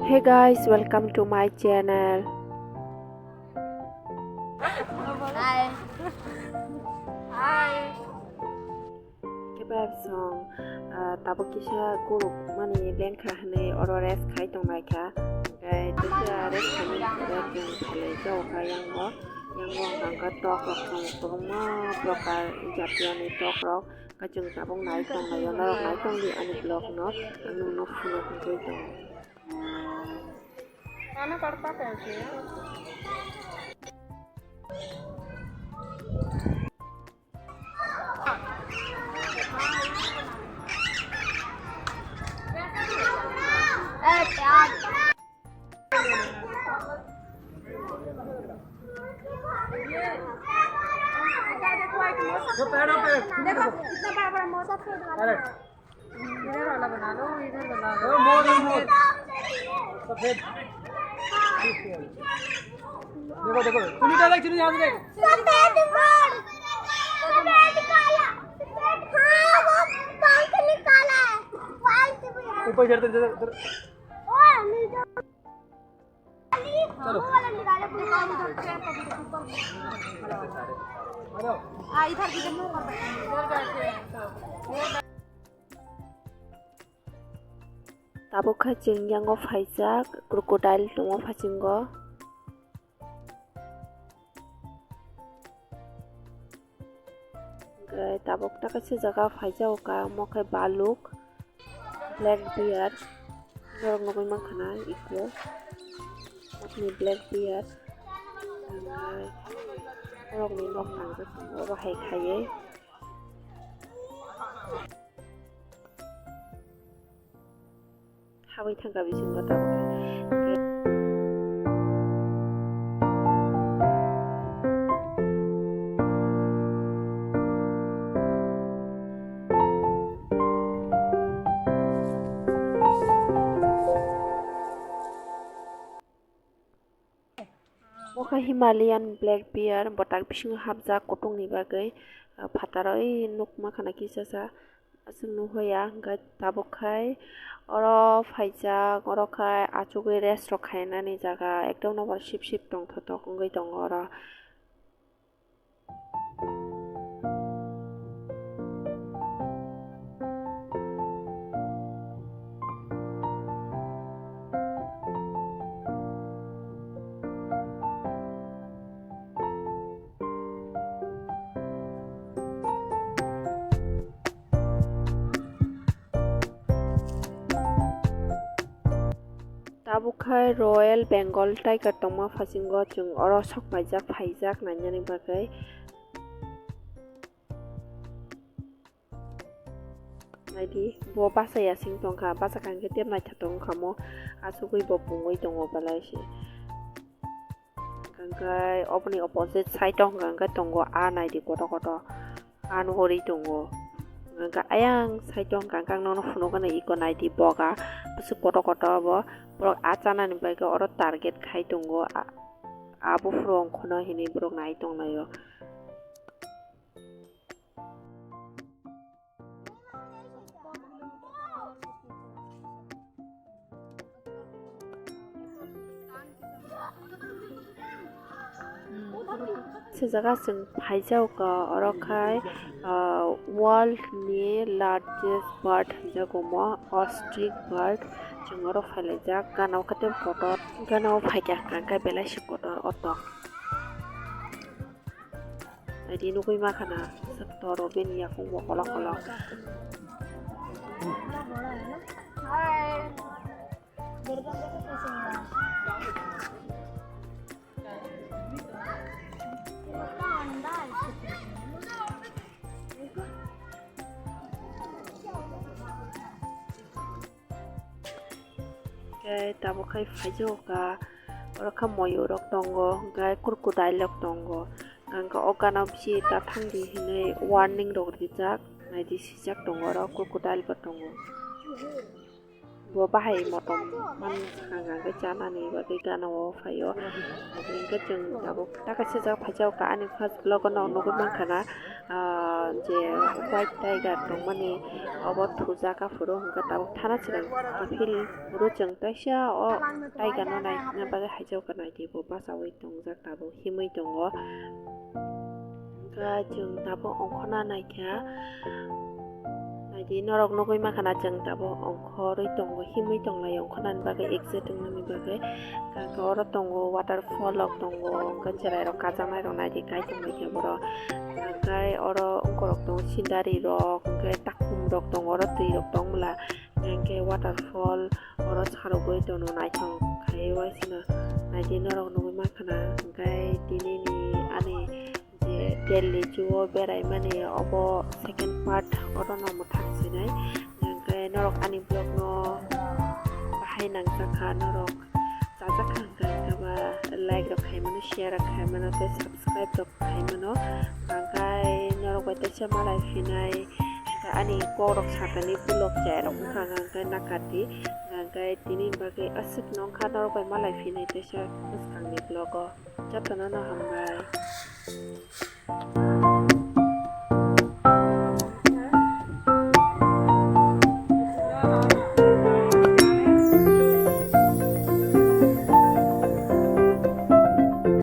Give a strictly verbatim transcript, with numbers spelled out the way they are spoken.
Hey guys, welcome to my channel. Hi. Hi. Kebab song, ah, tabuk kisa guruk mani lengkha hwnwi oro rest khai tongnaikha. Hwnkhe teisa rest khaimani pore chwng phailai jao kha yango. Yango hwnkha hwnkhe tok rok tongo, kwbangma prokar jatiani tok rok. Khe chwng tabuk nai tonglaio, norok nai tongdi ani vlog no, ang nwngno phunuk wngwi tongo. देखो, इतना बड़ा बड़ा मोटा थे। अरे। इधर वाला बना लो, इधर बना लो। ओ, मोर, मोर। सफेद। देखो, देखो, चुन्नी डाल, चुन्नी यहाँ से देख। सफेद मोर। सफेद काला। हाँ, वो पंख निकाला है। पंख भी है। ऊपर चढ़ते, चढ़ते, चढ़ते। ओ, नीचे। चलो। आ, इधर, इधर। Tabuk khe chwng yango phaijak, crocodile tongo phasingo. Hwnkhe tabuk ta kaisa jaga phaijago ka, omo khe baluk, black bear, norok nugui mankha na eko, nokni black bear, hwnkhe norokni nok nangjak tongo oro hai khaiwi. Habwi thangkha bisingo tabuk. Bo khe Himalayan black bear, bwtak bisingo hapjak kutung ni bagwi, ah, phataro oi nuk mankha na kisa sa, aswk nuhya, hwnkhe tabuk khai oro phaijak, oro khai achugwi rest rok khainani jaga, ekdom no bo sip sip tongthotok wngwi tongo oro. Tabuk khai Royal Bengal Tiger tongma phasingo chwng oro sok paijak phaijak nainani bagwi. Naidi, bo bachai ya sing tongkha, bachakha hwnkhe tei naithotok wngkha mo, achugwi bo pungwi tongo belai se. Hwnkhe oboni opposite side o hwnkha hwnkhe tongo a naidi kotor kotor a nugwi tongo. Hwnkhe ayang side o hwnkha hwnkhe ang nono phunukgwi eko naidi boga bwswk kotor kotor bo borok a chanani bagwi oro target khai tongo a buphuru ongkhono hinwi borok nai tonglaio. Se jaga chwng phaijago oro khai, ah, world ni largest bird hinjago mo, ostrich bird. Chwng oro phailaijak, gana o khe tei kotor, gana o phaikha hwnkha khe belai se kotor o tok. Naidi nugui mankha na, toro bini yakung bo kolok kolok. Hwnkhe tabuk khai phaijago ka, oro kha moyung rok tongo, hwnkhe crocodile rok tongo, hwnkhe o gana o bisi ta thangdi hinwi warning rok rijak, naidi sijak tongo, oro crocodile bo tongo. Bo bahai motom man sakha hwnkhe chanani bagwi gana o phaio. Hwnkhe chwng tabuk ta kaisa jaga phaijak kha ani first vlog o nok nugwi mankha na, ah, je white tiger tongmani obo thujak aphuru hwnkhe tabuk thana chwrang kiphil phuru chwng kaisa o tiger no naina bagwi haijak kha naidi bo bachaui tongjak tabuk himwi tongo. Hwnkhe chwng tabuk ongkhorna naikha. Naidi norok nugwi mankha na chwng tabuk ongkhorwi tongo, himwi tonglaio ongkhornani bagwi exact wngnani bagwi. Hwnkhe oro tongo waterfall rok tongo, hwnkhe chwrairok kajaknairok naidi kai tonglaikha borok. Hwnkhe oro ongkhorrok tongo, scenery rok, hwnkhe takhum rok tongo, oro twi rok tong bwla. Hwnkhe waterfall oro sarogwi tono naithok khai waisano naidi norok nugwi mankha na. Hwnkhe tinini ani je Delhi zoo o beraimani obo second part oro no mwthang sinai. Hwnkhe norok ani vlog no bahai nangjakha, norok chajakha hwnkhe hwnkhe ba like rok khaimano, share rok khaimano tei subscribe rok khaimano. Hwnkhe norok bai teisa malai phinai. Hwnkhe ani kokrok sakani vlog chairok wngkha hwnkhe nakati. Hwnkhe tini bagwi aswk nongkha norok bai malai phinai teisa bwskangni vlog o. Jotono no hambai.